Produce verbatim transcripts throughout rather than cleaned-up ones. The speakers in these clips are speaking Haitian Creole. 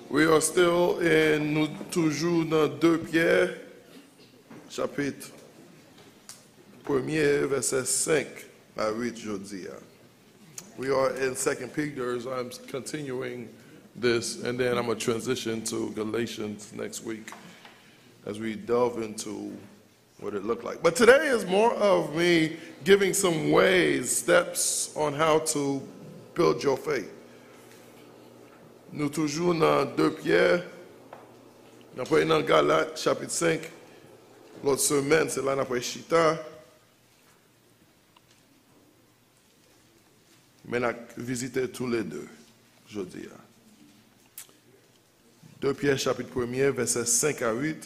We are still in, nou toujou nan de Pyè, chapit premye, vèsè senk a uit jodi a. We are in Second Peter's. I'm continuing this, and then I'm gonna transition to Galatians next week as we delve into what it looked like. But today is more of me giving some ways, steps on how to build your faith. Nou toujou nan de Pyè, n ap nan Galat, chapit senk. Lòt semèn, se la n ap chita. Men n ap vizite toulede jodi a. De Pyè, chapit premye, vèsè senk a uit.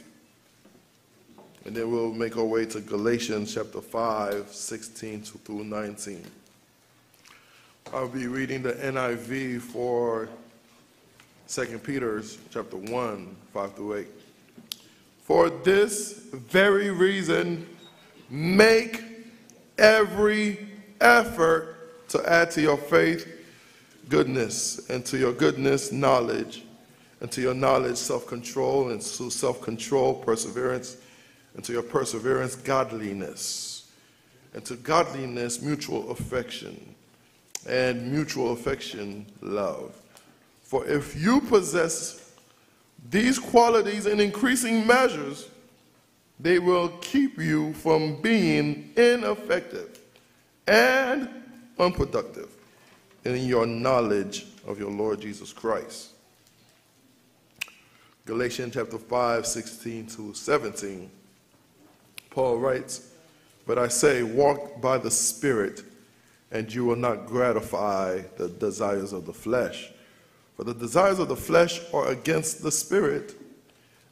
And then we'll make our way to Galatians chapter five, sixteen to, through nineteen. I'll be reading the N I V for Second Peter chapter one, five through eight. For this very reason, make every effort to add to your faith goodness, and to your goodness, knowledge, and to your knowledge, self control, and to self control, perseverance, and to your perseverance, godliness, and to godliness, mutual affection, and mutual affection, love. For if you possess these qualities in increasing measures, they will keep you from being ineffective and unproductive in your knowledge of your Lord Jesus Christ. Galatians chapter five, sixteen to seventeen, Paul writes, "But I say, walk by the Spirit, and you will not gratify the desires of the flesh. For the desires of the flesh are against the Spirit,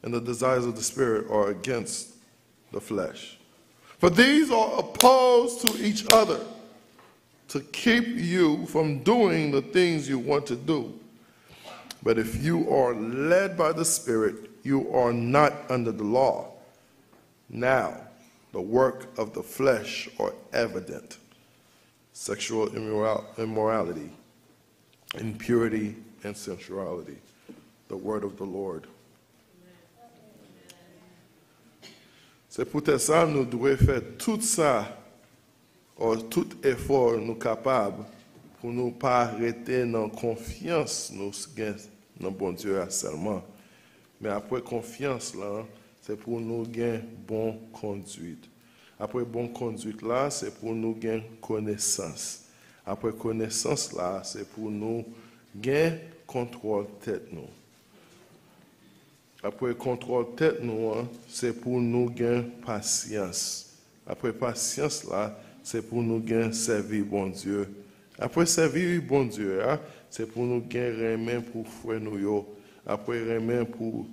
and the desires of the Spirit are against the flesh. For these are opposed to each other, to keep you from doing the things you want to do. But if you are led by the Spirit, you are not under the law. Now, the work of the flesh are evident: sexual immoral-, immorality, impurity, and sensuality." The word of the Lord. Se poutèt sa nou dwe fè tout sa, o, tout efò nou kapab pou nou pa rete nan konfyans nou gen nan Bondye a sèlman. Men apre konfyans lan, se pou nou gen bon konduit. Apre bon konduit la, se pou nou gen konesans. Apre konesans la, se pou nou gen kontwòl tèt nou. Apre kontwòl tèt nou an, se pou nou gen pasyans. Apre pasyans la, se pou nou gen sèvi Bondye. Apre sèvi Bondye a, se pou nou gen renmen pou frè nou yo. Apre renmen pou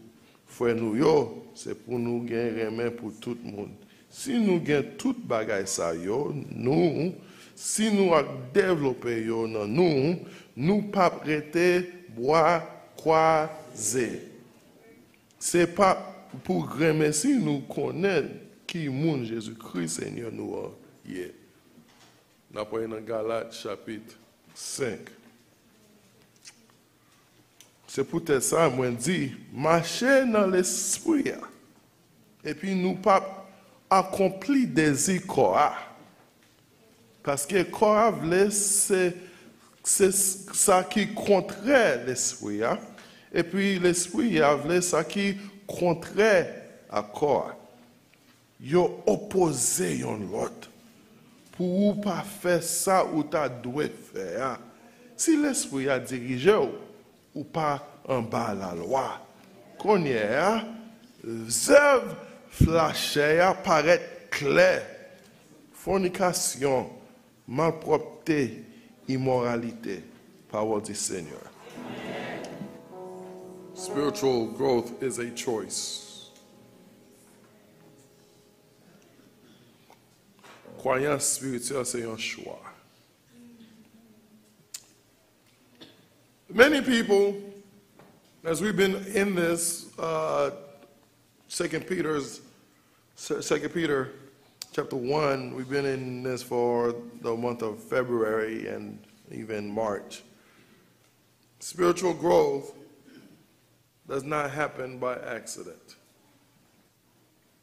frè nou yo, se pou nou gen renmen pou tout moun. Si nou gen tout bagay sa yo, nou, si nou ap devlope yo nan nou, nou p ap rete bwa kwaze. Se pa pou grenmesi nou konnen ki moun Jezikri Senyè nou an ye. N ap wè nan Galat chapit senk. Se poutèt sa mwen di, mache nan Lespri a, epi nou p ap akonpli dezi kò a. Paske kò a vle se, se sa ki kontrè Lespri a, epi Lespri a vle sa ki kontrè ak kò a. Yo opoze yonn lòt, pou ou pa fè sa ou ta dwe fè a. Si Lespri a dirije w, ou pa anba lalwa. Kounye a, zèv lachè a parèt klè: fònikasyon, malpwòpte, imoralite. Pawòl di Senyè. Spiritual growth is a choice. Kwayans espirityèl se yon chwa. Many people, as we've been in this, uh, Second Peter's, Se-, Second Peter chapter one, we've been in this for the month of February and even March. Spiritual growth does not happen by accident.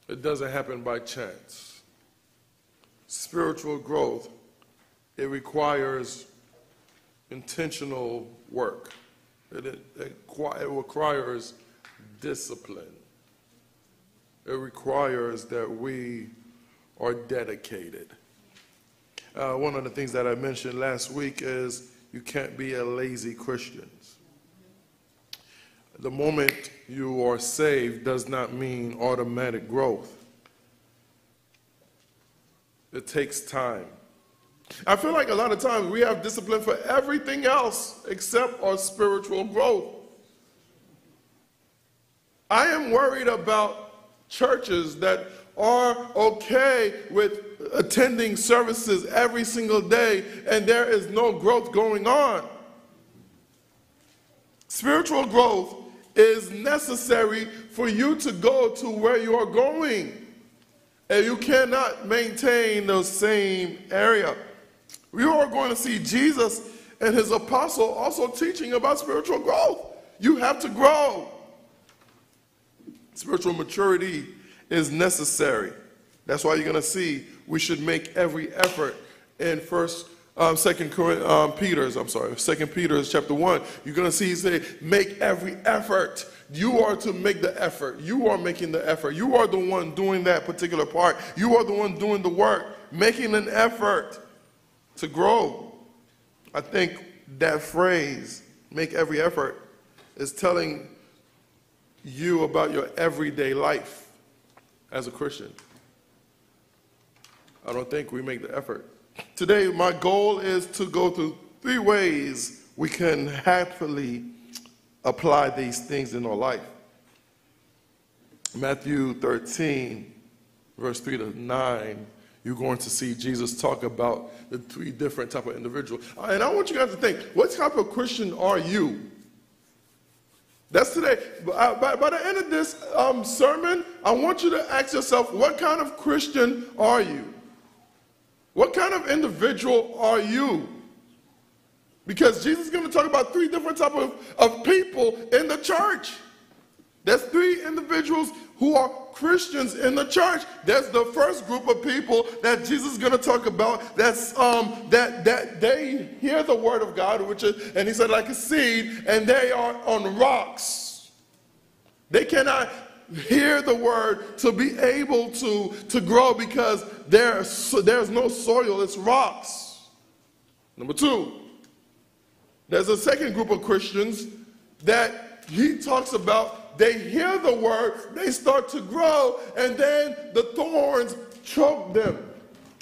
It doesn't happen by chance. Spiritual growth, it requires intentional work. It, it, it requires discipline. It requires that we are dedicated. Uh, one of the things that I mentioned last week is you can't be a lazy Christian. The moment you are saved does not mean automatic growth. It takes time. I feel like a lot of times we have discipline for everything else except our spiritual growth. I am worried about churches that are okay with attending services every single day and there is no growth going on. Spiritual growth is necessary for you to go to where you are going. And you cannot maintain the same area. You are going to see Jesus and his apostle also teaching about spiritual growth. You have to grow. Spiritual maturity is necessary. That's why you're going to see we should make every effort in First, um, Second Corinth, um, Peter's, I'm sorry, Second Peter's chapter one. You're going to see he say, make every effort. You are to make the effort. You are making the effort. You are the one doing that particular part. You are the one doing the work, making an effort to grow. I think that phrase, make every effort, is telling you about your everyday life as a Christian. I don't think we make the effort. Today, my goal is to go through three ways we can happily apply these things in our life. Matthew thirteen, verse three to nine, you're going to see Jesus talk about the three different type of individual. And I want you guys to think, what type of Christian are you? That's today. By, by, by the end of this, um, sermon, I want you to ask yourself, what kind of Christian are you? What kind of individual are you? Because Jesus is going to talk about three different type of, of people in the church. There's three individuals who are Christians in the church. There's the first group of people that Jesus is going to talk about. That's, um, that that they hear the word of God, which is, and he said, like a seed, and they are on rocks. They cannot hear the word to be able to to grow because there's there's no soil. It's rocks. Number two, there's a second group of Christians that he talks about. They hear the word, they start to grow, and then the thorns choke them.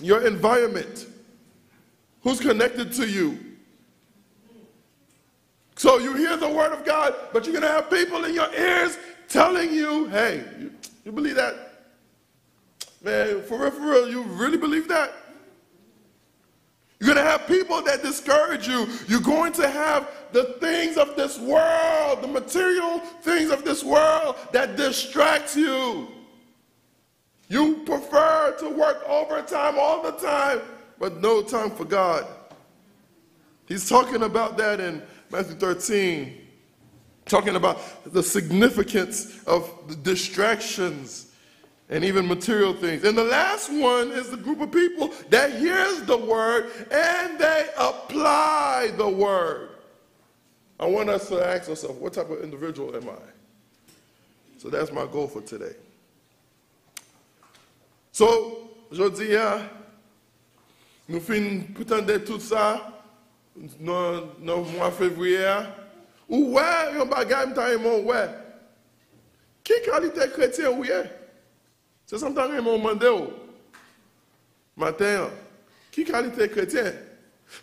Your environment, who's connected to you. So you hear the word of God, but you're going to have people in your ears telling you, hey, you, you believe that? Man, for real, for real, you really believe that? You're going to have people that discourage you. You're going to have the things of this world, the material things of this world that distracts you. You prefer to work overtime all the time, but no time for God. He's talking about that in Matthew thirteen, talking about the significance of the distractions and even material things. And the last one is the group of people that hears the word and they apply the word. I want us to ask ourselves, what type of individual am I? So that's my goal for today. So, jodi a, nou fin tande tout sa nan, nan mwa fevriye a. Ou wè yon bagay m ta renmen w wè. Ki kalite kretyen ou ye? Se sa m ta renmen w mande w maten an. Ki kalite kretyen?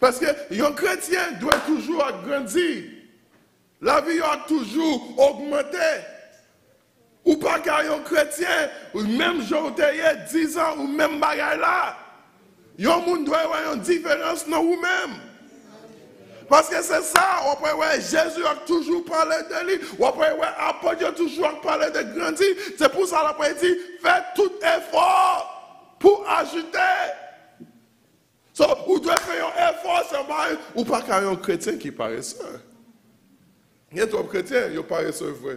Paske yon kretyen dwe toujou ap grandi. Lavi yo ap toujou ogmante. Ou pa ka yon kretyen, ou menm jan ou te ye diz an, ou menm bagay la. Yon moun dwe wè yon diferans nan ou menm. Paske se sa, w ap wè Jezi ap toujou pale de li, w ap wè apot yo toujou ap pale de grandi. Se pou sa l ap di, fè tout efò pou ajite. So, ou dwe fè yon efò, se pa, ou pa ka yon kretyen ki parese. Gen twòp kretyen, yo parese vre.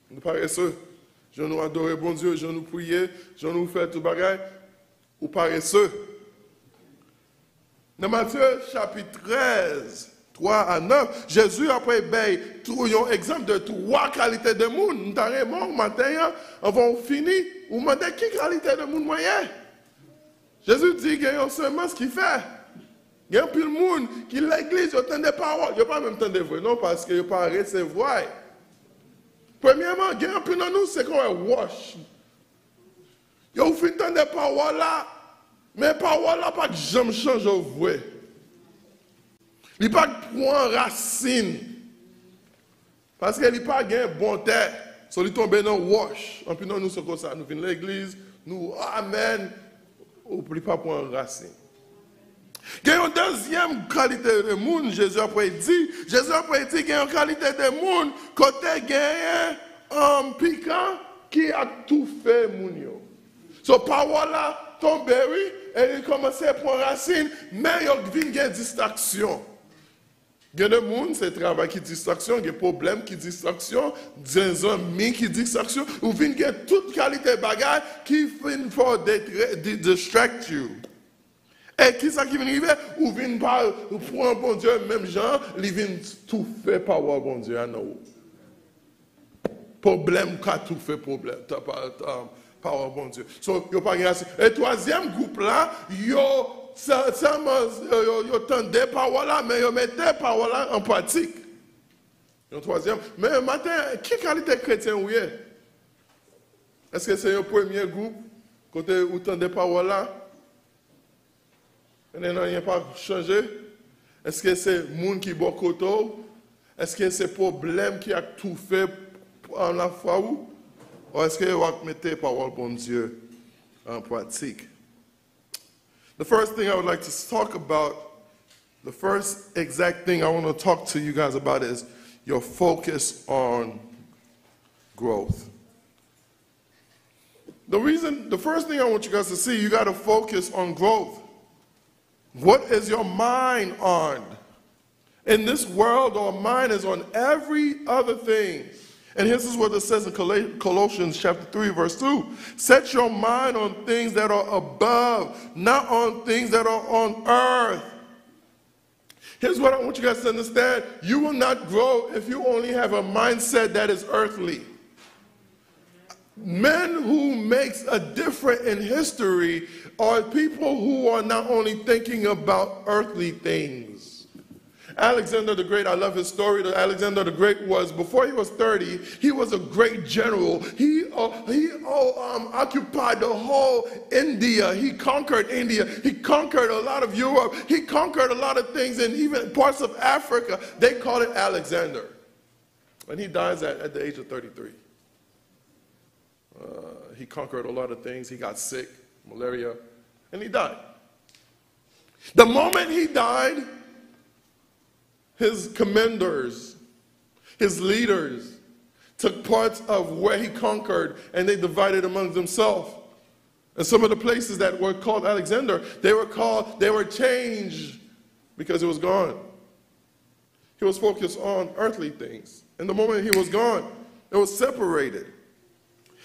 Nou parese. Jan nou adore Bondye, jan nou priye, jan nou fè tout bagay, ou parese. Nan Matye chapit trèz, twa a nèf, Jezi apre bay tou yon egzanp de twa kalite de moun. M ta renmen w maten an, anvan w fini, ou mande ki kalite de moun mwen ye. Jezi di gen yon semans ki fè. Gen anpil moun ki legliz, yo tande pawòl, yo pa menm tande vre non, paske yo pa resevwa l. Premyèman, gen anpil nan nou, se kon wè wòch. Yo fin tande pawòl la, men pawòl la pa t janm chanje w vre. Li pa t pran rasin. Paske li pa gen bon tè. So, li tonbe nan wòch. Anpil nan nou se konsa. Nou vin legliz, nou amèn. Ou li pa pran rasin. Gen yon dezyèm kalite de moun, Jezi apre di, Jezi apre di gen yon kalite de moun kote genyen um, pikan ki ak toufe moun yo. So, pawòl la tonbe, wi, e li kòmanse pran rasin, men yo vin gen distraksyon. Gen de moun, se travay ki distraksyon, gen pwoblèm ki distraksyon, gen zanmi ki distraksyon, ou vin gen tout kalite bagay ki fin fè w detre, di, distract you. E kisa ki vin rive? Ou vin pa pran Bondye menm jan, li vin toufe pawòl Bondye a nan ou. Pwoblèm ka toufe pwoblèm, ta, pa, ta, pawòl Bondye. So, yo pa gen ase. E twazyèm gwoup la, yo sè- sèlman yo, yo, yo tande pawòl la, men yo mete pawòl la an pratik. Yon twazyèm. Men maten, ki kalite kretyen ou ye? Èske se yon premye gwoup kote ou tande pawòl la? Ennen, anyen pa chanje? Èske se moun ki bò kote w? Èske se pwoblèm ki ak toufe an lafwa ou? Ou èske w ap mete pawòl Bondye an pratik? The first thing I would like to talk about, the first exact thing I want to talk to you guys about is your focus on growth. The reason, the first thing I want you guys to see, you got to focus on growth. What is your mind on? In this world, our mind is on every other thing. And this is what it says in Col- Colossians chapter three, verse two. Set your mind on things that are above, not on things that are on earth. Here's what I want you guys to understand. You will not grow if you only have a mindset that is earthly. Men who makes a difference in history are people who are not only thinking about earthly things. Alexander the Great, I love his story. Alexander the Great was, before he was thirty, he was a great general. He, uh, he uh, um, occupied the whole India. He conquered India. He conquered a lot of Europe. He conquered a lot of things, and even parts of Africa. They call it Alexander. And he dies at, at the age of thirty-three. Uh, he conquered a lot of things. He got sick, malaria, and he died. The moment he died, his commanders, his leaders, took parts of where he conquered and they divided among themselves. And some of the places that were called Alexander, they were called, they were changed because it was gone. He was focused on earthly things. And the moment he was gone, it was separated.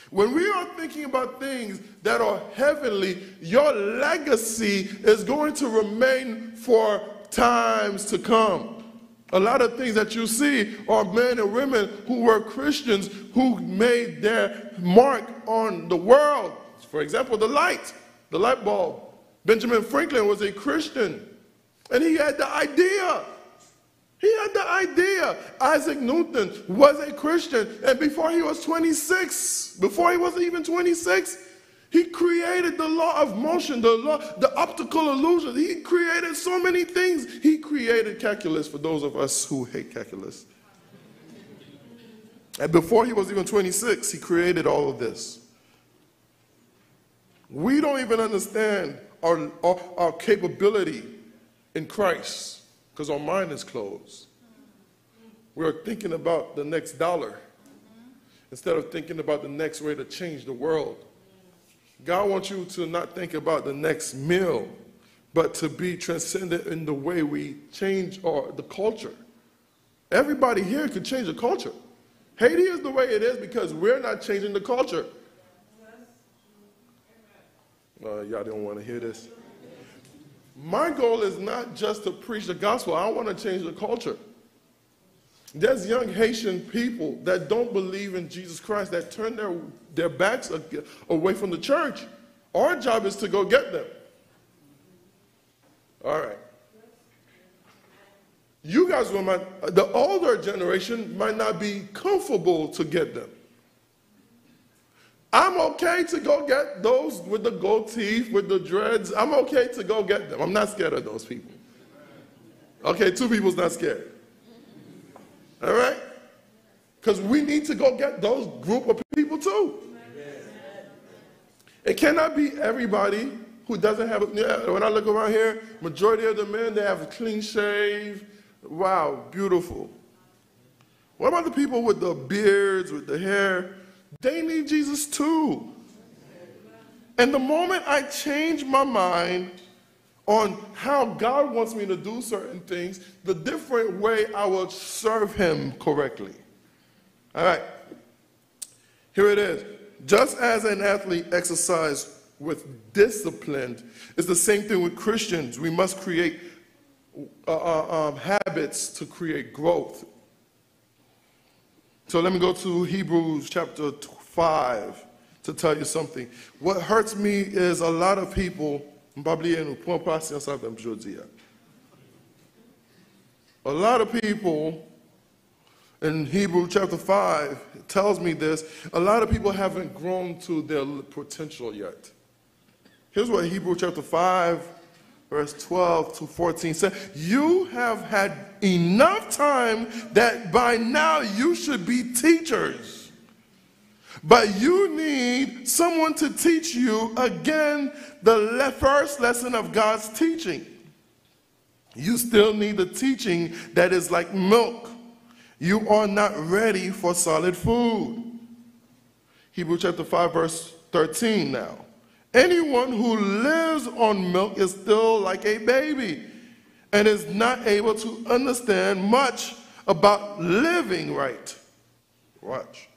When we are thinking about things that are heavenly, your legacy is going to remain for times to come. A lot of things that you see are men and women who were Christians who made their mark on the world. For example, the light, the light bulb. Benjamin Franklin was a Christian, and he had the idea. He had the idea. Isaac Newton was a Christian, and before he was twenty-six, before he was even twenty-six, he created the law of motion, the law, the optical illusion. He created so many things. He created calculus for those of us who hate calculus. And before he was even twenty-six, he created all of this. We don't even understand our, our, our capability in Christ because our mind is closed. We are thinking about the next dollar instead of thinking about the next way to change the world. God wants you to not think about the next meal, but to be transcendent in the way we change our, the culture. Everybody here could change a culture. Haiti is the way it is because we're not changing the culture. Uh, y'all don't want to hear this. My goal is not just to preach the gospel. I want to change the culture. There's young Haitian people that don't believe in Jesus Christ, that turn their, their backs ag-, away from the church. Our job is to go get them. All right. You guys will might, the older generation might not be comfortable to get them. I'm okay to go get those with the gold teeth, with the dreads. I'm okay to go get them. I'm not scared of those people. Okay, two people's not scared. All right? Because we need to go get those group of people too. It cannot be everybody who doesn't have, yeah, when I look around here, majority of the men, they have a clean shave. Wow, beautiful. What about the people with the beards, with the hair? They need Jesus too. And the moment I change my mind on how God wants me to do certain things, the different way I will serve Him correctly. All right. Here it is. Just as an athlete exercises with discipline, it's the same thing with Christians. We must create uh, uh, um, habits to create growth. So let me go to Hebrews chapter five to tell you something. What hurts me is a lot of people, m pa bliye nou, pran pasyans avè m jodi a. A lot of people in Hebrew chapter five, it tells me this, a lot of people haven't grown to their potential yet. Here's what Hebrew chapter five, verse twelve to fourteen said. You have had enough time that by now you should be teachers. But you need someone to teach you again the le- first lesson of God's teaching. You still need the teaching that is like milk. You are not ready for solid food. Hebrew chapter five, verse thirteen now. Anyone who lives on milk is still like a baby and is not able to understand much about living right. Watch.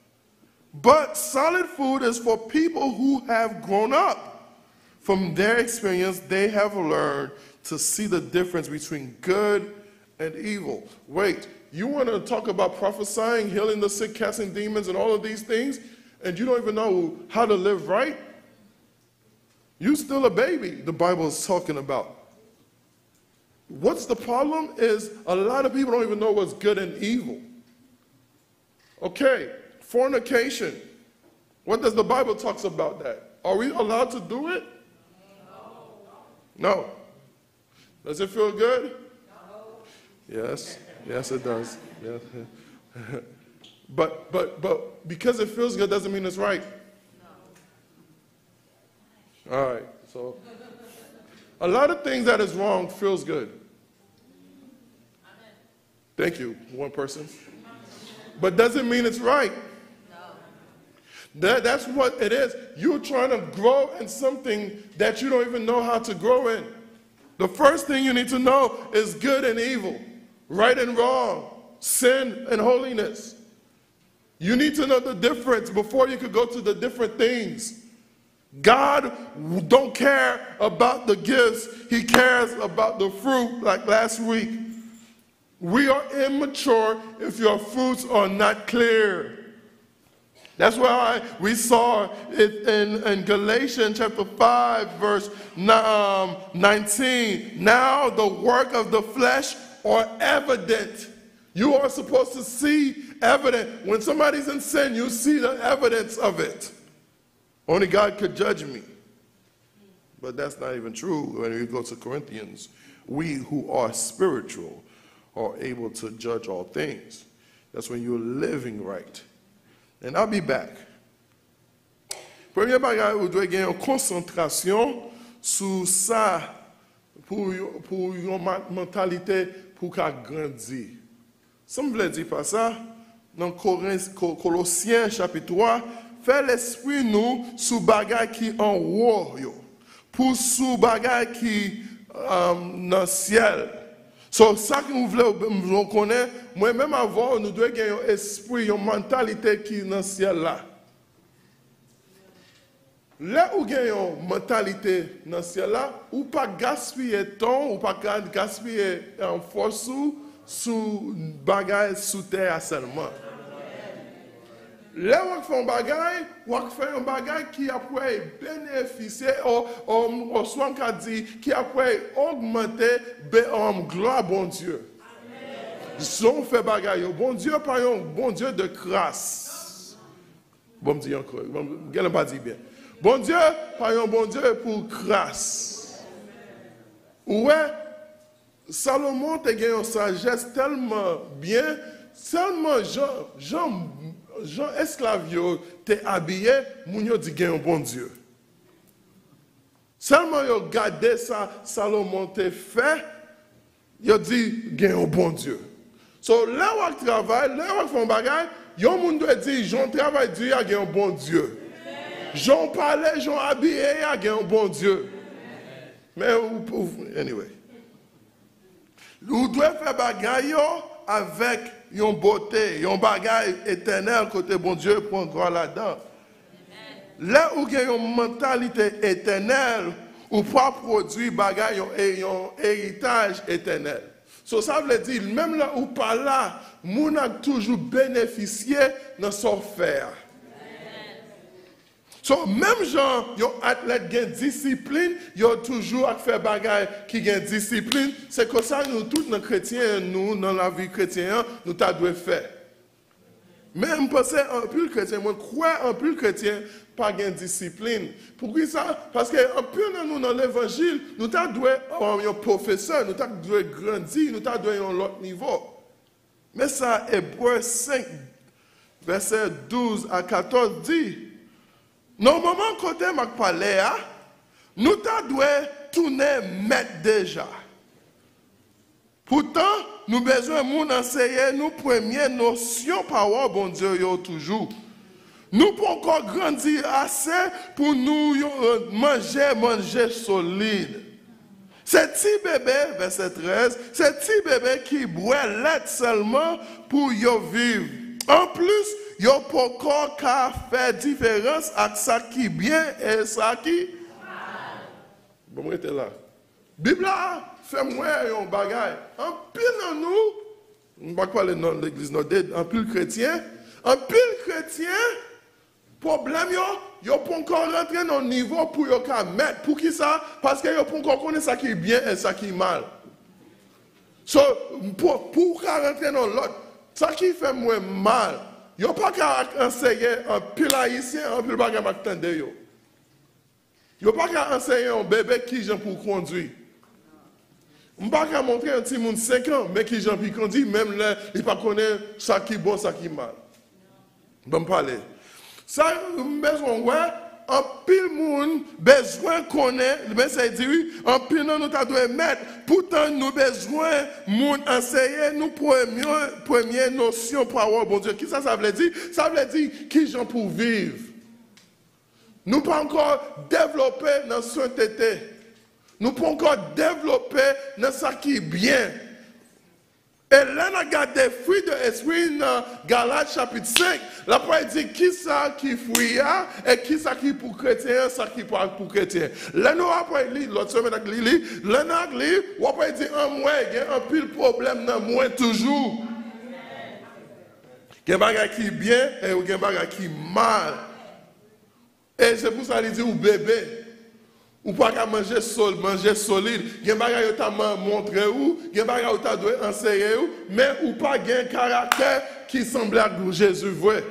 But solid food is for people who have grown up. From their experience, they have learned to see the difference between good and evil. Wait, you want to talk about prophesying, healing the sick, casting demons, and all of these things, and you don't even know how to live right? You still a baby, the Bible is talking about. What's the problem is a lot of people don't even know what's good and evil. Okay, fornication. What does the Bible talks about that? Are we allowed to do it? No. Does it feel good? Yes. Yes, it does. Yes. But but but because it feels good doesn't mean it's right. All right. So a lot of things that is wrong feels good. Thank you, one person. But doesn't mean it's right. That, that's what it is. You're trying to grow in something that you don't even know how to grow in. The first thing you need to know is good and evil, right and wrong, sin and holiness. You need to know the difference before you could go to the different things. God don't care about the gifts, He cares about the fruit, like last week. We are immature if your fruits are not clear. That's why we saw it in, in Galatians chapter five, verse ni- um, nineteen. Now the work of the flesh are evident. You are supposed to see evidence. When somebody's in sin, you see the evidence of it. Only God could judge me. But that's not even true when we go to Corinthians. We who are spiritual are able to judge all things. That's when you're living right. And I'll be back. Premye bagay, ou dwe gen yon konsantrasyon sou sa pou yon, pou yon ma- mantalite pou ka grandi. Sa m vle di pa sa, nan Korens, Ko- Kolosyen chapit twa, fè lespri nou sou bagay ki anwo yo, pou sou bagay ki um, nan syèl. So, sa ki m vle w konnen, mwen menm avè w, nou dwe gen yon espri, yon mantalite ki nan syèl la. Lè ou gen yon mantalite nan syèl la, ou pa gaspiye tan, ou pa ka gaspiye um, fòs ou sou bagay sou tè a sèlman. Lè w ap fè yon bagay, w ap fè yon bagay ki apre benefisye, o, o, oswa m ka di, ki apre ogmante be, um, glwa Bondye. Jan w fè bagay yo. Bondye pa yon Bondye de kras. Bon, m di ankò, bon, gen lè m pa di byen. Bondye pa yon Bondye pou kras. Ou wè, Salomon te gen yon sajès tèlman byen, sèlman jan, jan, jan esklav yo te abiye, moun yo di gen yon Bondye. Sèlman yo gade sa Salomon te fè, yo di gen yon Bondye. So, lè w ap travay, lè w ap fè yon bagay, yon moun dwe di jan w travay di a gen yon Bondye. Jan w pale, jan w abiye a gen yon Bondye. Men, ou, ou, anyway. Ou dwe fè bagay yo avèk yon bote, yon bagay etènèl kote Bondye pran glwa ladan. Lè ou gen yon mantalite etènèl, ou pral pwodui bagay, yon, e- yon eritaj etènèl. So, sa vle di, menm lè ou pa la, moun ap toujou benefisye nan sa w fè a. So, menm jan yon atlèt gen disiplin, yo toujou ap fè bagay ki gen disiplin, se konsa nou tout nan kretyen, nou nan lavi kretyen an, nou ta dwe fè. Men m panse anpil kretyen, mwen kwè anpil kretyen pa gen disiplin. Poukisa? Paske anpil nan nou nan levanjil, nou ta dwe, um, yon pwofesè, nou ta dwe grandi, nou ta dwe yon lòt nivo. Men sa Ebre senk, vèsè douz a katòz di, nan moman kote m ap pale a, nou ta dwe tounen mèt deja. Poutan, nou bezwen moun anseye nou premye nosyon pawòl Bondye yo toujou. Nou poko grandi ase pou nou yo manje manje solid. Se ti bebe, vèsè trèz, se ti bebe ki bwè lèt sèlman pou yo viv. Anplis, yo poko ka fè diferans ak sa ki byen e sa ki mal. Bon, m rete la. Bib la fè m wè yon bagay. Anpil nan nou, m pa pale nan legliz non, de anpil kretyen, anpil kretyen, pwoblèm yo, yo poko rantre nan nivo pou yo ka mèt. Poukisa? Paske yo poko konnen sa ki byen e sa ki mal. So, pou, pou w ka rantre nan lòt, sa ki fè m wè mal, yo pa ka anseye anpil Ayisyen, anpil bagay m ap tande yo. Yo pa ka anseye yon bebe kijan pou kondwi. M pa ka montre yon timoun senk an, men kijan pou l kondwi, menm lè li pa konnen sa ki bon, sa ki mal. Ban m pale. Sa m bezwen wè, anpil moun bezwen konnen, men sa di wi, anpil nan nou ta dwe mèt, poutan nou bezwen moun anseye nou premye, premye nosyon pawòl Bondye. Kisa sa vle di? Sa vle di kijan pou viv. Nou pa ankò devlope nan sentete. Nou pa ankò devlope nan sa ki byen. E lè n a gade fwi de espri nan Galat chapit senk, l ap pral di kisa ki fwi a e kisa ki pou kretyen an, sa ki pa pou kretyen. Lè nou ap pral li, lòt semèn n a li li, lè n a li, w ap pral di, anmwey, gen anpil pwoblèm nan mwen toujou. Gen bagay ki byen e gen bagay ki mal. E se pou sa li di ou bebe. Ou pa ka manje sol, manje solid. Gen bagay yo ta man- montre ou, gen bagay ou ta dwe anseye ou, men ou pa gen karaktè ki sanble ak Jezi vre.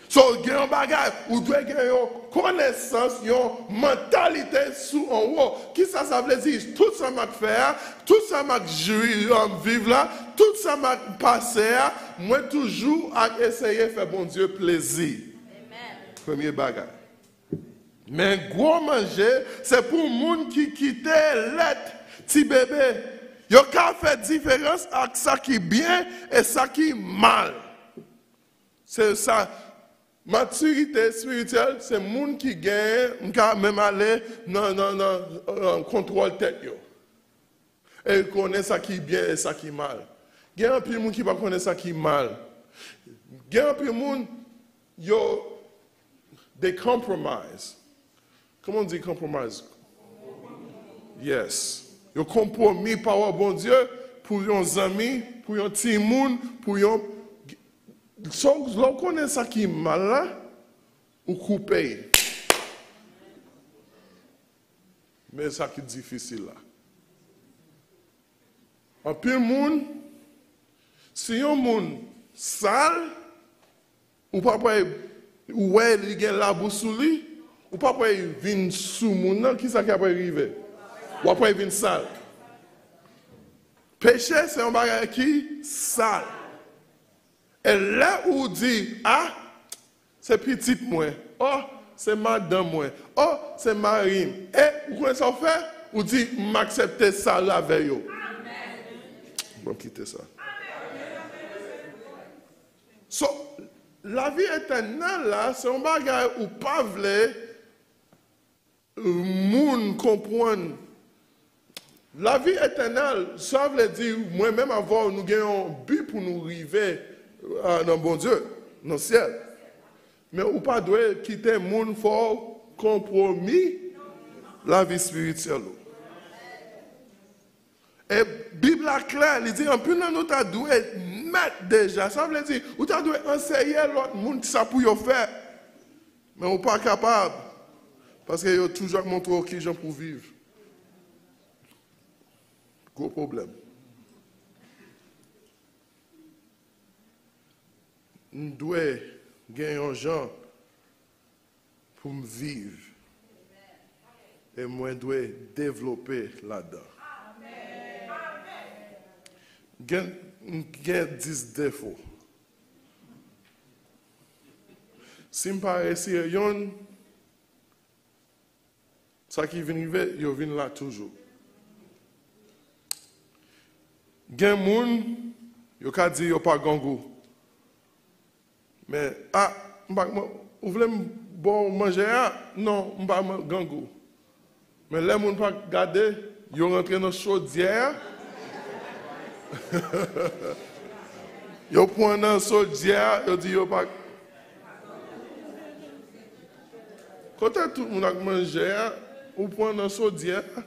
So, gen yon bagay, ou dwe gen yon konesans, yon mantalite sou anwo. Kisa sa vle di? Tout sa m ap fè a, tout sa m ap jwi, m ap viv la, tout sa m ap pase a, mwen toujou ap eseye fè Bondye plezi. Premye bagay. Men gwo manje, se pou moun ki kite lèt ti bebe. Yo ka fè diferans ak sa ki byen e sa ki mal. Se sa, matirite espirityèl, se moun ki genyen, m ka menm ale nan, nan, nan, nan kontwòl tèt yo. E yo konnen sa ki byen e sa ki mal. Gen anpil moun ki pa konnen sa ki mal. Gen anpil moun, yo, they compromise. Kòman w di compromise? Yes. Yo konpwomi pawòl Bondye pou yon zanmi, pou yon timoun, pou yon. So, lè w konnen sa ki mal la, ou koupe. Men sa ki difisil la. Anpil moun, si yon moun sal, ou pa pral, ou wè li gen labou sou li, ou pa pral vin sou moun nan, kisa ki ap rive? W ap pral vin sal. Peche se yon bagay ki sal. E lè ou di, a, se pitit mwen, o, se madanm mwen, o, se mari m, e ou konnen sa w fè? Ou di, m aksepte sal avè yo. Bon, kite sa. So, lavi etènèl la, se yon bagay ou pa vle moun konprann. Lavi etènèl, sa vle di, mwen menm avè w, nou gen yon bi pou nou rive, a, nan Bondye, nan syèl. Men ou pa dwe kite moun fè w konpwomi lavi espirityèl ou. E Bib la klè, li di anpil nan nou ta dwe mèt deja. Sa vle di, ou ta dwe anseye lòt moun sa pou yo fè. Men ou pa kapab, paske yo toujou ap montre w kijan pou viv. Gwo pwoblèm. M dwe gen yon jan pou m viv. E mwen dwe devlope ladan. Gen, m gen dis defo. Si m pa resi yonn, sa ki vin rive, yo vin la toujou. Gen moun, yo ka di yo pa grangou. Men, a, m pa, ou vle m ba w manje a? Non, m pa man-, grangou. Men lè moun pa gade, yo rantre nan chodyè a. Yo pran nan chodyè a, yo di yo pa. Kote tout moun ak manje a, ou pran nan chodyè a.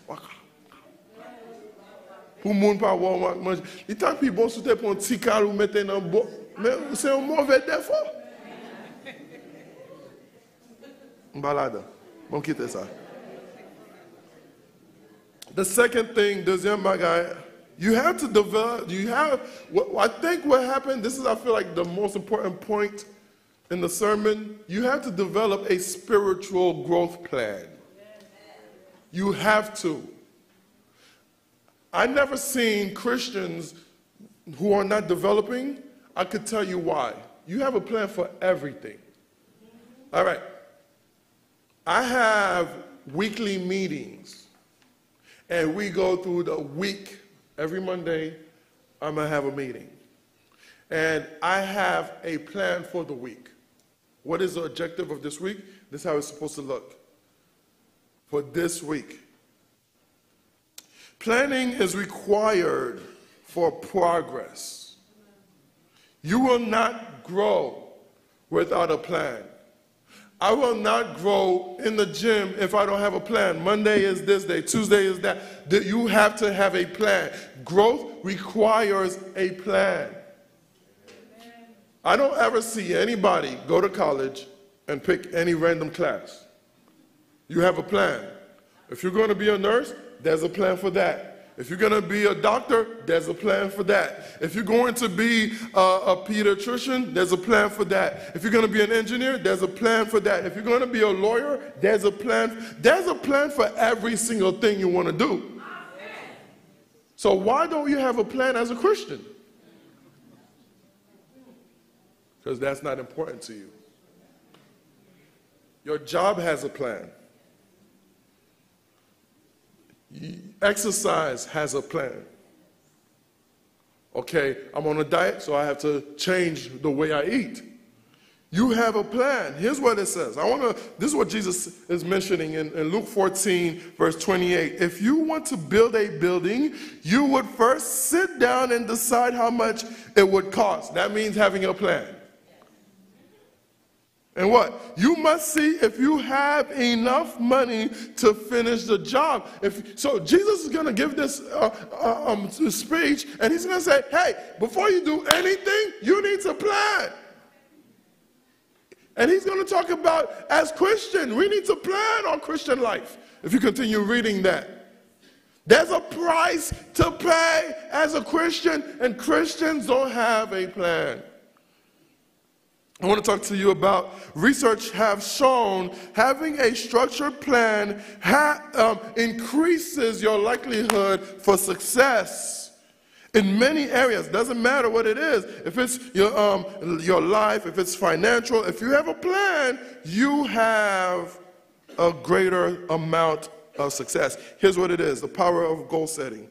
Waka. Pou moun pa wè w ak manje. Li ta pi bon si w te pran yon ti kal ou mete nan bo. Men se yon move defo. M pa ladan. Bon, kite sa. The second thing, dezyèm bagay, you have to develop, you have, what, I think what happened, this is, I feel like, the most important point in the sermon, you have to develop a spiritual growth plan. You have to. I never seen Christians who are not developing. I could tell you why. You have a plan for everything. All right. I have weekly meetings, and we go through the week. Every Monday, I'm gonna have a meeting. And I have a plan for the week. What is the objective of this week? This is how it's supposed to look for this week. Planning is required for progress. You will not grow without a plan. I will not grow in the gym if I don't have a plan. Monday is this day, Tuesday is that. That you have to have a plan. Growth requires a plan. I don't ever see anybody go to college and pick any random class. You have a plan. If you're going to be a nurse, there's a plan for that. If you're going to be a doctor, there's a plan for that. If you're going to be a, a pediatrician, there's a plan for that. If you're going to be an engineer, there's a plan for that. If you're going to be a lawyer, there's a plan. There's a plan for every single thing you want to do. So why don't you have a plan as a Christian? Because that's not important to you. Your job has a plan. Y-, exercise has a plan. Okay, I'm on a diet, so I have to change the way I eat. You have a plan. Here's what it says. I want to, this is what Jesus is mentioning in, in Luke fourteen, verse twenty-eight. If you want to build a building, you would first sit down and decide how much it would cost. That means having a plan. And what? You must see if you have enough money to finish the job. If, so Jesus is going to give this uh, uh, um, speech, and he's going to say, hey, before you do anything, you need to plan. And he's going to talk about, as Christian, we need to plan our Christian life. If you continue reading that, there's a price to pay as a Christian, and Christians don't have a plan. I want to talk to you about research have shown having a structured plan ha, um, increases your likelihood for success in many areas. Doesn't matter what it is. If it's your um your life, if it's financial, if you have a plan, you have a greater amount of success. Here's what it is: the power of goal setting.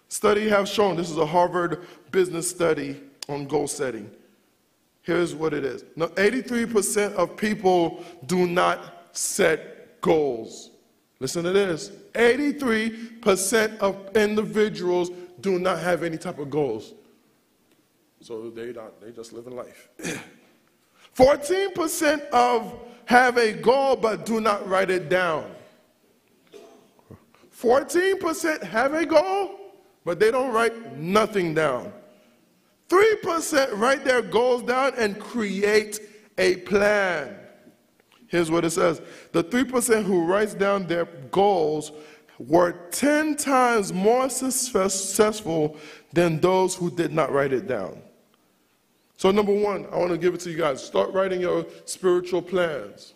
Study have shown, this is a Harvard business study on goal setting. Here's what it is. Now, eighty-three percent of people do not set goals. Listen to this. Eighty-three percent of individuals do not have any type of goals. So they not, they just living life. Fourteen percent of have a goal but do not write it down. Fourteen percent have a goal, but they don't write nothing down. Three percent write their goals down and create a plan. Here's what it says. The three percent who writes down their goals were ten times more successful than those who did not write it down. So, number one, I want to give it to you guys. Start writing your spiritual plans.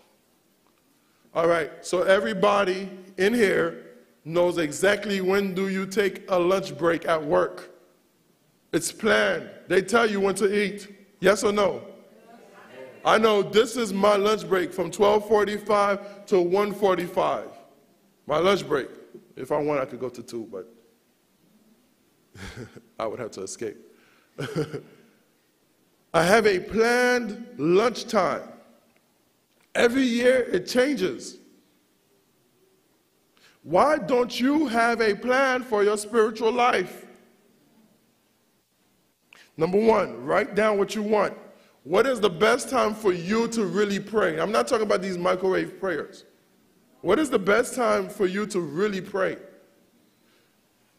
All right, so everybody in here knows exactly when do you take a lunch break at work. It's planned. They tell you when to eat. Yes or no? I know this is my lunch break from twelve forty-five to one forty-five. My lunch break. If I want, I could go to two, but I would have to escape. I have a planned lunch time. Every year it changes. Why don't you have a plan for your spiritual life? Number one, write down what you want. What is the best time for you to really pray? I'm not talking about these microwave prayers. What is the best time for you to really pray?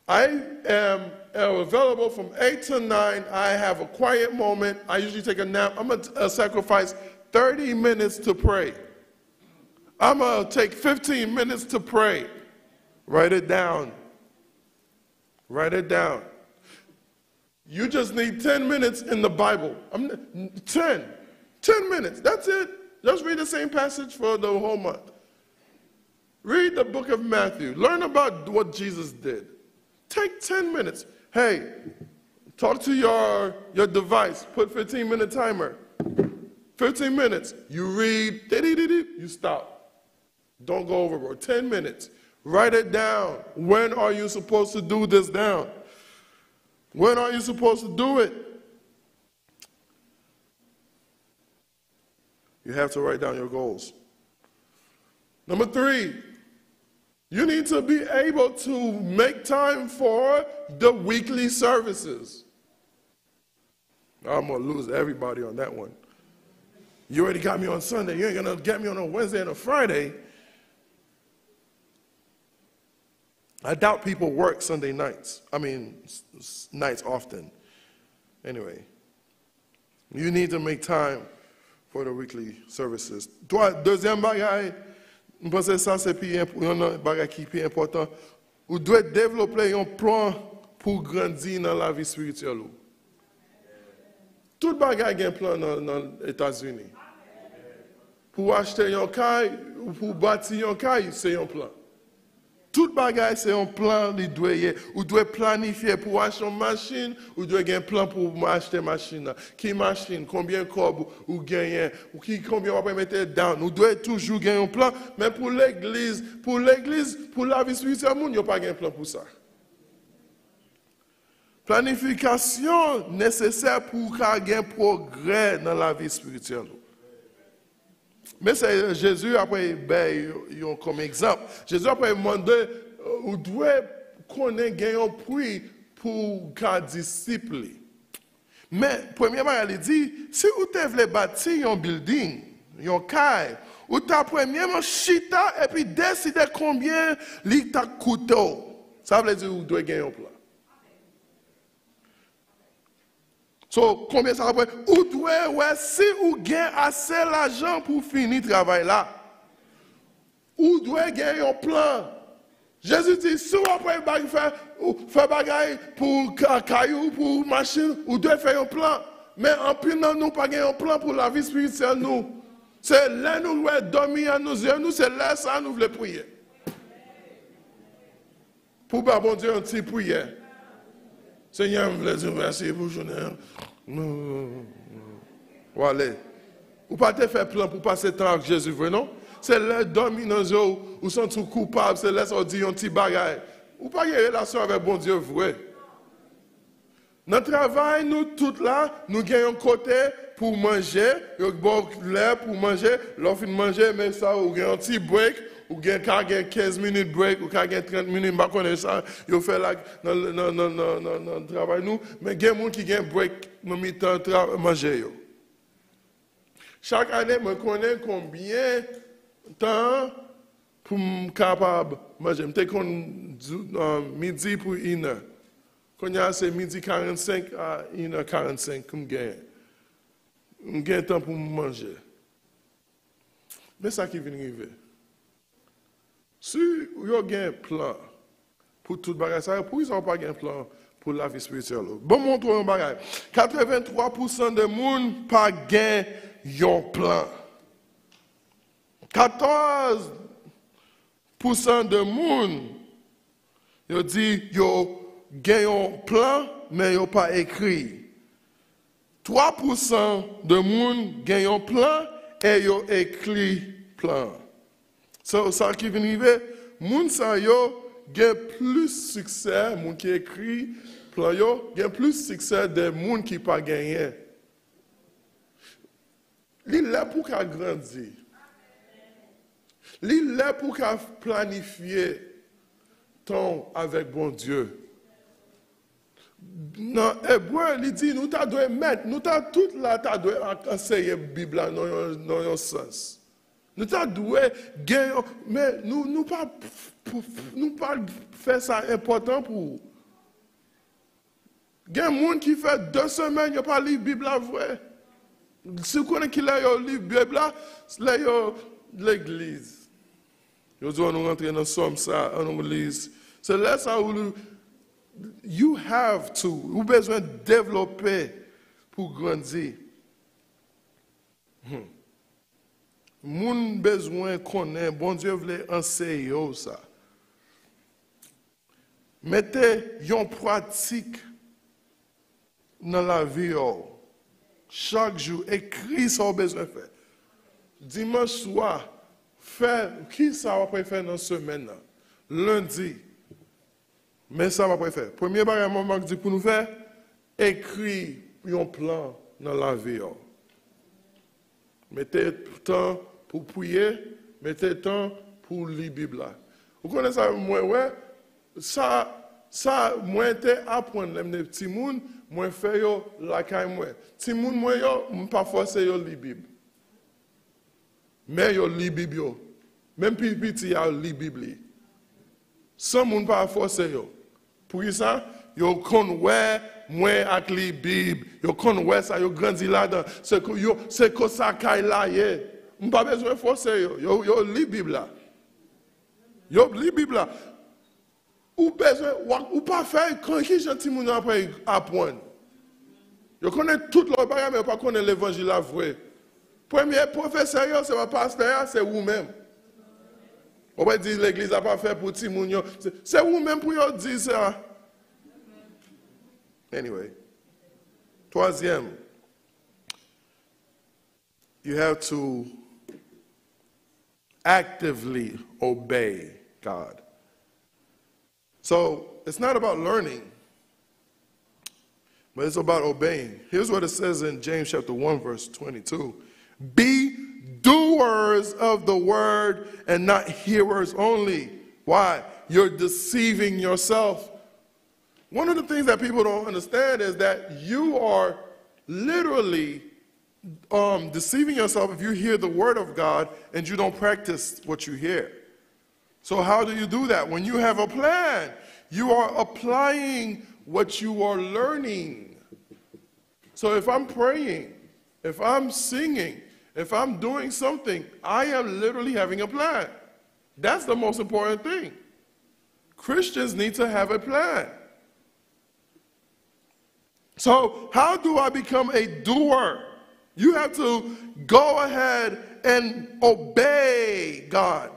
I am uh, available from eight to nine. I have a quiet moment. I usually take a nap. I'm going to uh, sacrifice thirty minutes to pray. I'm going to take fifteen minutes to pray. Write it down. Write it down. You just need ten minutes in the Bible. I'm, ten. ten minutes. That's it. Just read the same passage for the whole month. Read the book of Matthew. Learn about what Jesus did. Take ten minutes. Hey, talk to your, your device. Put fifteen minute timer. fifteen minutes. You read, you stop. Don't go overboard. ten minutes. Write it down. When are you supposed to do this down? When are you supposed to do it? You have to write down your goals. Number three, you need to be able to make time for the weekly services. I'm going to lose everybody on that one. You already got me on Sunday. You ain't going to get me on a Wednesday and a Friday. I doubt people work Sunday nights. I mean, nights often. Anyway, you need to make time for the weekly services. Twa, dezyèm bagay, m panse sa se pi enp- yon nan bagay ki pi enpòtan. Ou dwe devlope yon plan pou w grandi nan lavi espirityèl ou. Tout bagay gen plan nan, nan Etazini. Pou w achte yon kay, pou w bati yon kay, se yon plan. Tout bagay se yon plan li dwe ye. Ou dwe planifye pou w achte yon machin, ou dwe gen plan pou w achte machin nan. Ki machin, konbyen kòb ou genyen, ou ki konbyen w ap mete down. Ou dwe toujou gen yon plan, men pou legliz, pou legliz, pou lavi espirityèl moun, yo pa gen plan pou sa. Planifikasyon nesesè pou w ka gen pwogrè nan lavi espirityèl ou. Men se Jezi apre bay yon kòm egzanp. Jezi apre mande, ou dwe konnen gen yon pri pou w ka disip li. Men, premye bagay li di, si ou te vle bati yon bilding, yon kay, ou ta premyèman chita epi deside konbyen li ta koute w. Sa vle di ou dwe gen yon plan. So, konbyen sa apre? Ou dwe wè si ou gen ase lajan pou fini travay la. Ou dwe gen yon plan. Jezi di, si w apre bag fè, ou fè bagay pou ka- kay ou, pou machin, ou dwe fè yon plan. Men anpil nan nou pa gen yon plan pou lavi espirityèl nou. Se lè nou wè dòmi an nou zye nou, se lè sa nou vle priye. Pou ba Bondye yon ti priyè. Senyè, m vle di w mèsi pou jounen an. W ale. Ou pa te fè plan pou pase tan ak Jezi vre, non? Se lè dòmi nan zye w, ou santi w koupab, se lè sa w di yon ti bagay. Ou pa gen relasyon avèk Bondye vre. Nan travay nou tout la, nou gen yon kote pou manje, yo ba w lè pou manje, lè w fin manje, men sa ou gen yon ti break, ou gen ka gen kenz minit break, ou ka gen trant minit, m pa konnen sa yo fè la nan, nan, nan, nan, nan, nan travay nou, men gen moun ki gen break nan mitan tra- manje yo. Chak ane, mwen konnen konbyen tan pou m kapab manje. M te konn di- uh, midi pou inè. Kounye a, se midi karannsenk a inè karannsenk ke m genyen. M gen tan pou m manje. Men sa ki vin rive. Si yo gen plan pou tout bagay sa yo, poukisa w pa gen plan pou lavi espirityèl ou? Bon, m montre w yon bagay. Katrevenntwa pousan de moun pa gen yon plan. Katòz pousan de moun, yo di yo gen yon plan, men yo pa ekri. Twa pousan de moun gen yon plan e yo ekri plan an. So, sa ki vin rive, moun sa yo gen plis siksè, moun ki ekri plan yo, gen plis siksè de moun ki pa genyen. Li lè pou w ka grandi. Li lè pou w ka planifye tan w avèk Bondye. Nan Ebre, li di nou ta dwe mèt, nou ta tout la ta dwe ak anseye Bib la nan yon, nan yon sans. Nou ta dwe gen yon, men nou, nou pa, nou pa fè sa enpòtan pou ou. Gen moun ki fè de semèn yo pa li Bib la vre. Si w konnen ki lè yo li Bib la, lè yo legliz. Yo di w, "Ann nou rantre nan sòm sa, ann nou li." Se lè sa ou li, you have to, ou bezwen devlope pou grandi. Hmm. Moun bezwen konnen, Bondye vle anseye w sa. Mete yon pratik nan lavi w. Chak jou, ekri sa w bezwen fè. Dimanch swa, fè ki sa w ap fè nan semèn nan. Lendi, men sa w ap fè. Premye bagay mwen di pou nou fè, ekri yon plan nan lavi w. Mete tan pou priye, mete tan pou li Bib la. Ou konnen sa mwen wè, sa, sa mwen te aprann lè m te timoun, mwen fè yo lakay mwen. Timoun mwen yo, m pa fòse yo li Bib. Men yo li Bib yo. Menm pi piti a li Bib li. San moun pa fòse yo. Poukisa? Yo konn wè mwen ak li Bib. Yo konn wè sa, yo grandi ladan. Se ko- yo, se konsa kay la ye. M pa bezwen fòse yo. Yo, yo li Bib la. Yo li Bib la. Ou bezwen, ou pa fè, kon ki jan timoun yo apre aprann? Yo konnen tout lòt bagay, men yo pa konnen levanjil la vre. Premye pwofesè yo, se pa pastè a, se ou menm. Ou pa di legliz la pa fè pou timoun yo. Se, se ou menm pou yo di sa. Anyway. Twazyèm, you have to actively obey God. So, it's not about learning, but it's about obeying. Here's what it says in James chapter one, verse twenty-two. Be, do doers of the word and not hearers only. Why? You're deceiving yourself. One of the things that people don't understand is that you are literally um, deceiving yourself if you hear the word of God and you don't practice what you hear. So, how do you do that? When you have a plan, you are applying what you are learning. So, if I'm praying, if I'm singing, if I'm doing something, I am literally having a plan. That's the most important thing. Christians need to have a plan. So, how do I become a doer? You have to go ahead and obey God.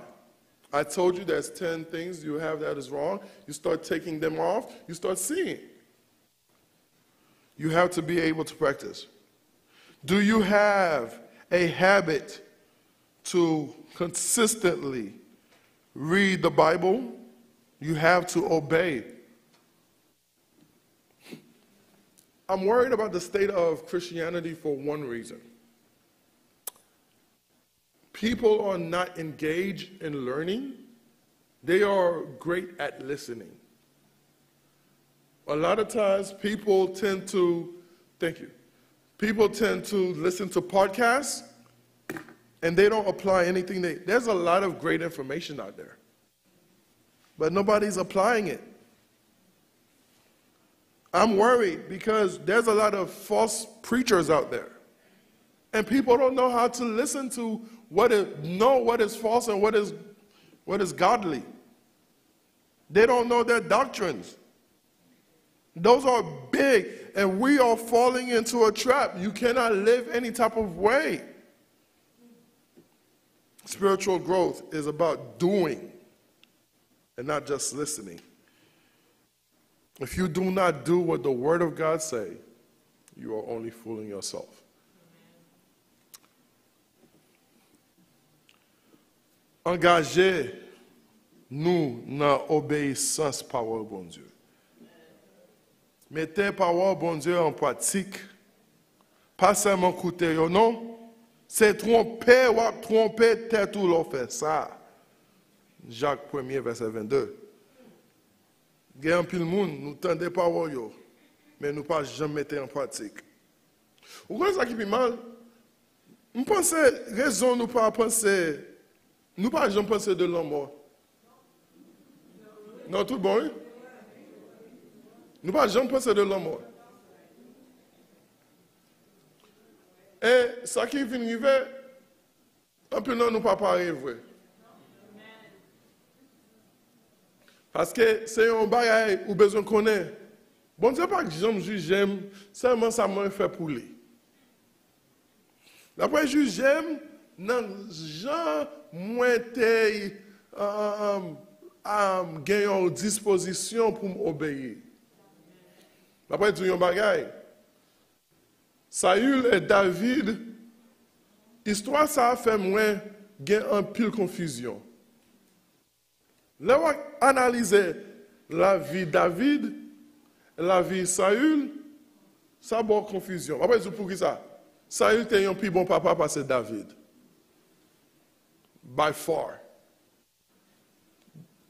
I told you there's ten things you have that is wrong. You start taking them off, you start seeing. You have to be able to practice. Do you have a habit to consistently read the Bible? You have to obey. I'm worried about the state of Christianity for one reason. People are not engaged in learning, they are great at listening. A lot of times, people tend to, thank you, people tend to listen to podcasts and they don't apply anything. They, there's a lot of great information out there, but nobody's applying it. I'm worried because there's a lot of false preachers out there. And people don't know how to listen to what is, know what is false and what is, what is godly. They don't know their doctrines. Those are big, and we are falling into a trap. You cannot live any type of way. Spiritual growth is about doing and not just listening. If you do not do what the word of God say, you are only fooling yourself. Angaje nou nan obeyisans pawòl Bondye. Mete pawòl Bondye an pratik. Pa sèlman koute yo, non. Se twonpe w ap twonpe tèt ou lè w fè sa. Jak premye, vèsè vennde. Gen anpil moun, nou tande pawòl yo, men nou pa janm mete an pratik. Ou konnen sa ki pi mal? M panse rezon nou pa panse, nou pa janm panse de lanmò. Non, tout bon, wi. Nou pa janm panse de lanmò. E sa ki vin rive, anpil nan nou pa pare vre. Paske se yon bagay ou bezwen konnen. Bondye pa janm jije m sèlman sa mwen fè pou li. L ap jije m nan jan mwen te, um, um, um, gen yon dispozisyon pou m obeyi. L ap di w yon bagay. Sayil e David, istwa sa a fè mwen gen anpil konfizyon. Lè w analize lavi David, lavi Sayil, sa ba w konfizyon. M ap di w poukisa. Sayil te yon pi bon papa pase David. By far.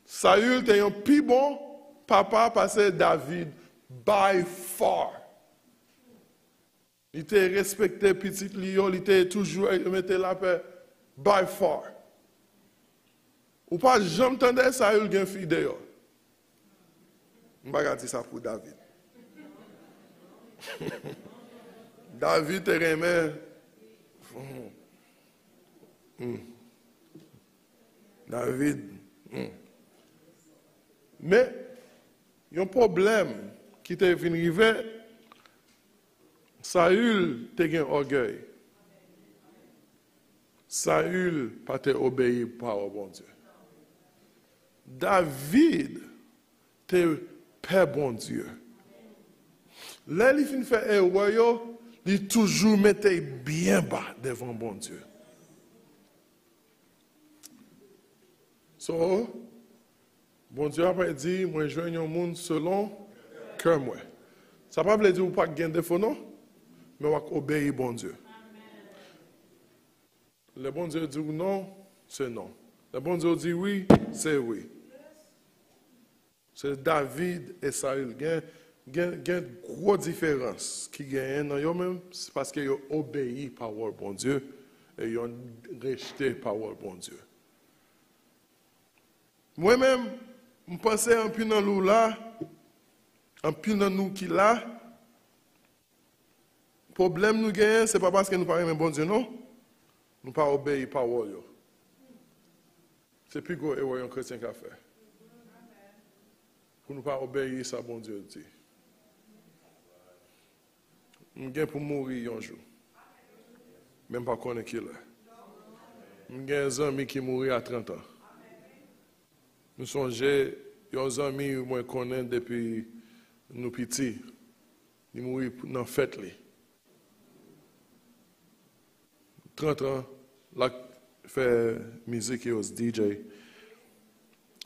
Sayil te yon pi bon papa pase David, by far. Li te respekte pitit li yo, li te toujou mete lapè, by far. Ou pa janm tande Sayil gen fi deyò. M pa ka di sa pou David. David te renmen. Hmm. David. Hmm. Men, yon pwoblèm ki te vin rive, Sayil te gen ògèy. Sayil pa te obeyi pawòl Bondye. David te pè Bondye. Lè li fin fè erè yo, li toujou mete l byen ba devan Bondye. So, Bondye ap di, mwen jwenn yon moun selon kè mwen. Sa pa vle di ou pa gen defo, non, men w ap obeyi Bondye. Lè Bondye di w non, se non. Lè Bondye di wi, se wi. Se David e Sayil. Gen, gen, gen gwo diferans ki genyen nan yo menm, se paske yo obeyi pawòl Bondye e yo rejte pawòl Bondye. Mwen menm, m panse anpil nan nou la, anpil nan nou ki la, pwoblèm nou genyen, se pa paske nou pa renmen Bondye, non. Nou pa obeyi pawòl yo. Se pi gwo erè yon kretyen ka fè. Pou nou pa obeyi sa Bondye di. M gen pou mouri yon jou. Men m pa konnen kilè. M gen zanmi ki mouri a trant an. M sonje yon zanmi mwen konnen depi nou piti. Li mouri nan fèt li. Trant an, l ap fè mizik, he was D J.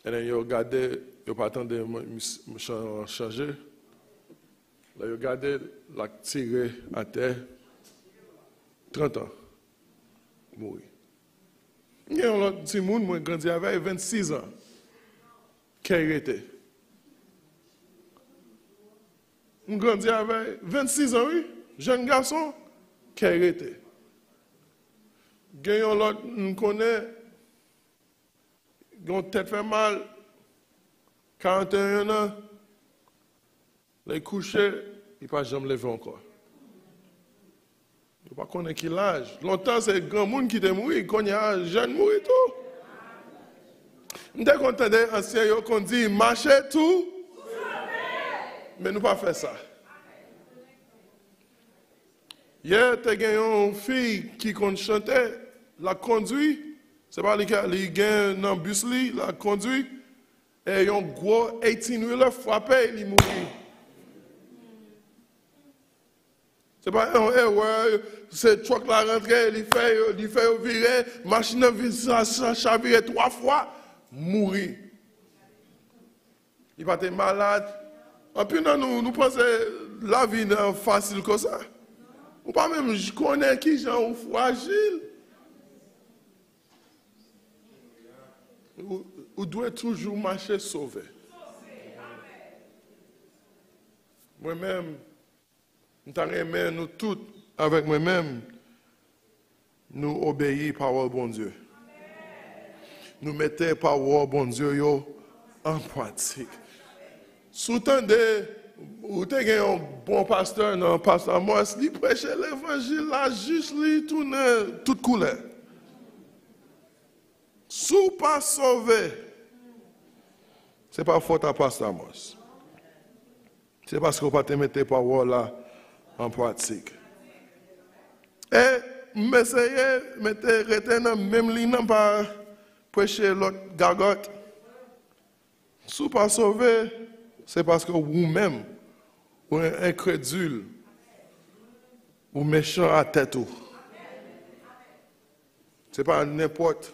And then yo gade, yo pa tande m, m, m chan-, chanje. Lè yo gade, l ap tire atè. Trant an. Mouri. Gen yon lòt timoun, mwen grandi avè l, vennsis an. Kè rete. M grandi avè l, vennsis an, wi. Jèn gason, kè rete. Gen yon lòt, m konnen, gen yon tèt fè mal, karanteyen an, lè l kouche, li pa janm leve ankò. Yo pa konnen ki laj. Lontan, se granmoun ki te mouri, kounye a, jèn mouri tou. M te konn tande ansyen yo konn di, mache tou. Men nou pa fè sa. Yè, te gen yon fi ki konn chante, l ap kondwi. Se pa li ki, li gen nan bis li, l ap kondwi. E yon gwo eighteen wheeler frape, li mouri. Se pa yon erè, se truck la rantre, li fè yo, li fè yo vire, machin nan vi-, sa, sa, chavire twa fwa, mouri. Li pa te malad. Anpil nan nou, nou panse lavi nan fasil konsa. Ou pa menm j-, konnen kijan ou frajil. Ou, ou dwe toujou mache sove. Mwen menm, m ta renmen nou tout, avèk mwen menm, nou obeyi pawòl Bondye. Nou mete pawòl Bondye yo an pratik. Si w tande, ou te gen yon bon pastè nan Pastè Amos, li preche levanjil la jis li tounen tout koulè. Si w pa sove, se pa fòt a Pastè Amos. Se paske w pa te mete pawòl la an pratik. E m eseye mete, rete nan menm liy nan, pa preche lòt gagòt. Si w pa sove, se paske ou menm, ou enkredil, ou mechan a tèt ou. Se pa nenpòt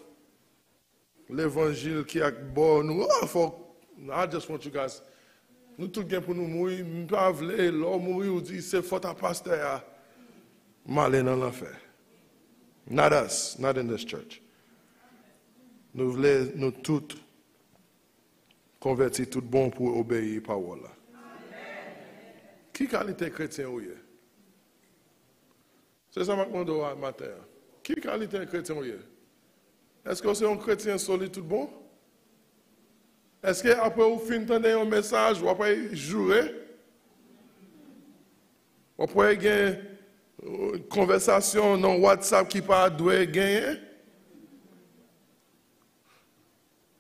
levanjil ki ak bò nou. Oh, fòk, I just want you guys. Nou tout gen pou nou mouri. M pa vle, lè w mouri, ou di, se fòt a pastè a. M ale nan lanfè. Not us, not in this church. Nou vle, nou tout konvèti tout bon pou obeyi pawòl la. Ki kalite kretyen ou ye? Se sa m ap mande w a maten an. Ki kalite kretyen w ye? Èske w se yon kretyen solid tout bon? Èske apre ou fin tande yon mesaj, w ap al joure? W ap al gen, euh, konvèsasyon nan WhatsApp ki pa dwe genyen?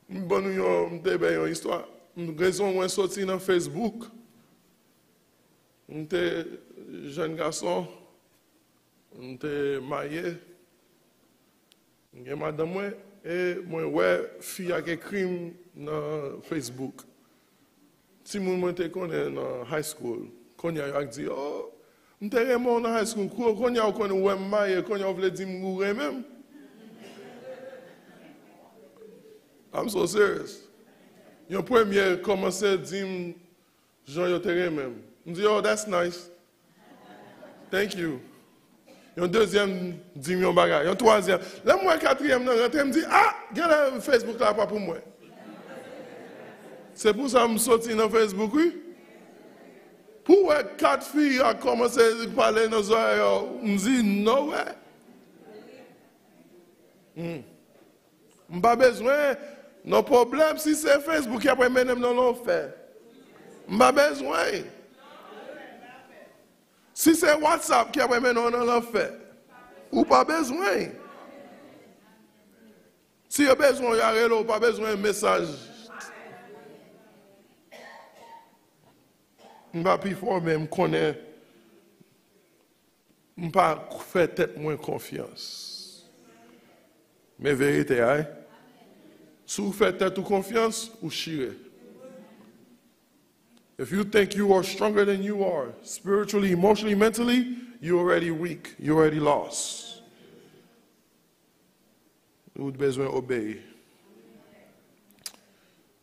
M ban nou yon, m te bay yon istwa. M, rezon mwen soti nan Facebook. M te jèn gason, m te marye, m gen madanm mwen, e mwen wè fi a k ekri m nan Facebook. Timoun mwen te konnen nan high school. Kounye a, yo ak di, oh, m te renmen w nan high school. Kou-, kounye a, ou konnen, ou wè m marye, kounye a, ou vle di m ou renmen m? I'm so serious. Yon premye kòmanse di m jan yo te renmen m. M di, oh, that's nice. Thank you. Yon dezyèm di m yon bagay. Yon twazyèm. Lè m wè katriyèm nan rantre, m di, "A, genlè Facebook la pa pou mwen." Se pou sa m soti nan Facebook, wi. Pou w wè kat fi a kòmanse pale nan zòrèy ou, m di, "No way." Hmm. M pa bezwen nan pwoblèm si se Facebook ki ap mennen m nan lanfè. M pa bezwen. Si se WhatsApp ki ap mennen w nan lanfè, ou pa bezwen. Si yo bezwen w, y a rele w, ou pa bezwen mesaj. M pa pi fò, men m konnen m pa fè tèt mwen konfyans. Men verite a, wi. Si w fè tèt ou konfyans, ou chire. If you think you are stronger than you are, spiritually, emotionally, mentally, you already weak, you already lost. Ou bezwen obeyi.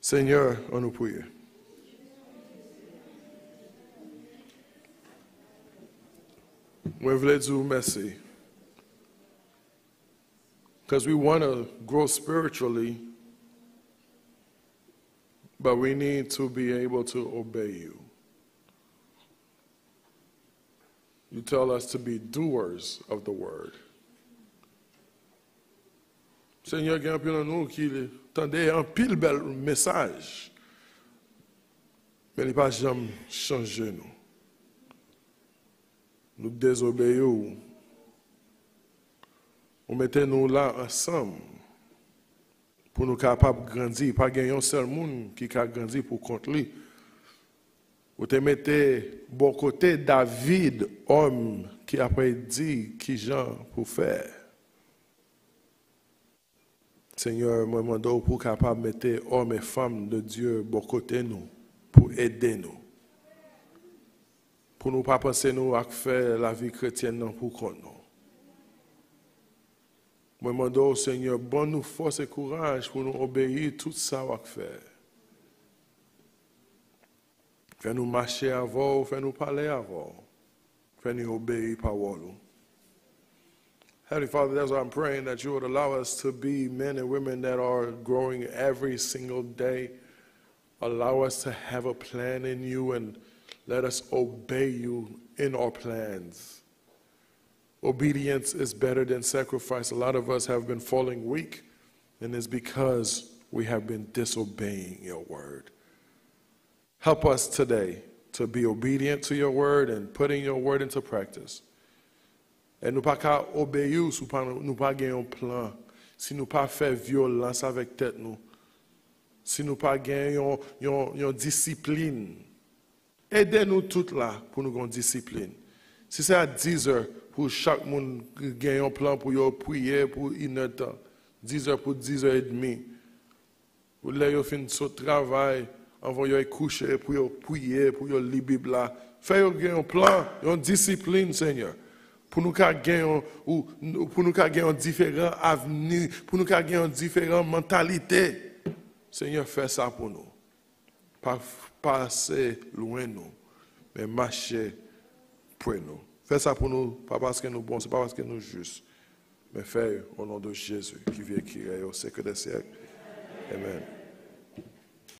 Senyè, ann nou priye. Mwen vle di w mèsi. 'Cause we want to grow spiritually, but we need to be able to obey you. You tell us to be doers of the word. Senyè, gen anpil nan nou ki tande anpil bèl mesaj, men li pa janm chanje nou. Nou dezobeyi w. Ou mete nou la ansanm pou nou kapab grandi. Pa gen yon sèl moun ki ka grandi pou kont li. Ou te mete bò kote David, òm ki apre di kijan pou fè. Senyè, mwen mande w pou w kapab mete òm e fanm de Dye bò kote nou, pou ede nou. Pou nou pa panse nou ak fè lavi kretyèn nan pou kont nou. Mwen mande w, Senyè, ban nou fòs e kouraj pou nou obeyi tout sa w ak fè. Fè nou mache avè w, fè nou pale avè w, fè nou obeyi pawòl ou. Heavenly Father, that's why I'm praying that you would allow us to be men and women that are growing every single day. Allow us to have a plan in you and let us obey you in our plans. Obedience is better than sacrifice. A lot of us have been falling weak, and it's because we have been disobeying your word. Help us today to be obedient to your word and putting your word into practice. E nou pa ka obeyi w si nou pa, nou pa gen yon plan, si nou pa fè vyolans avèk tèt nou, si nou pa gen yon, yon, yon disiplin. Ede nou tout la pou nou gen yon disiplin. Si se a dizè pou chak moun gen yon plan pou yo priye pou inèdtan, dizè pou dizè edmi, pou lè yo fin sot travay, anvan yo al kouche, pou yo priye, pou yo li Bib la. Fè yo gen yon plan, yon disiplin, Senyè, pou nou ka gen yon, ou, pou nou ka gen yon diferan avni, pou nou ka gen yon diferan mantalite. Senyè, fè sa pou nou. Pa pase lwen nou, men mache pre nou. Fè sa pou nou, pa paske nou bon, se pa paske nou jis, men fè o non de Jezi ki viv e ki règne au siècle des siècles. Amen.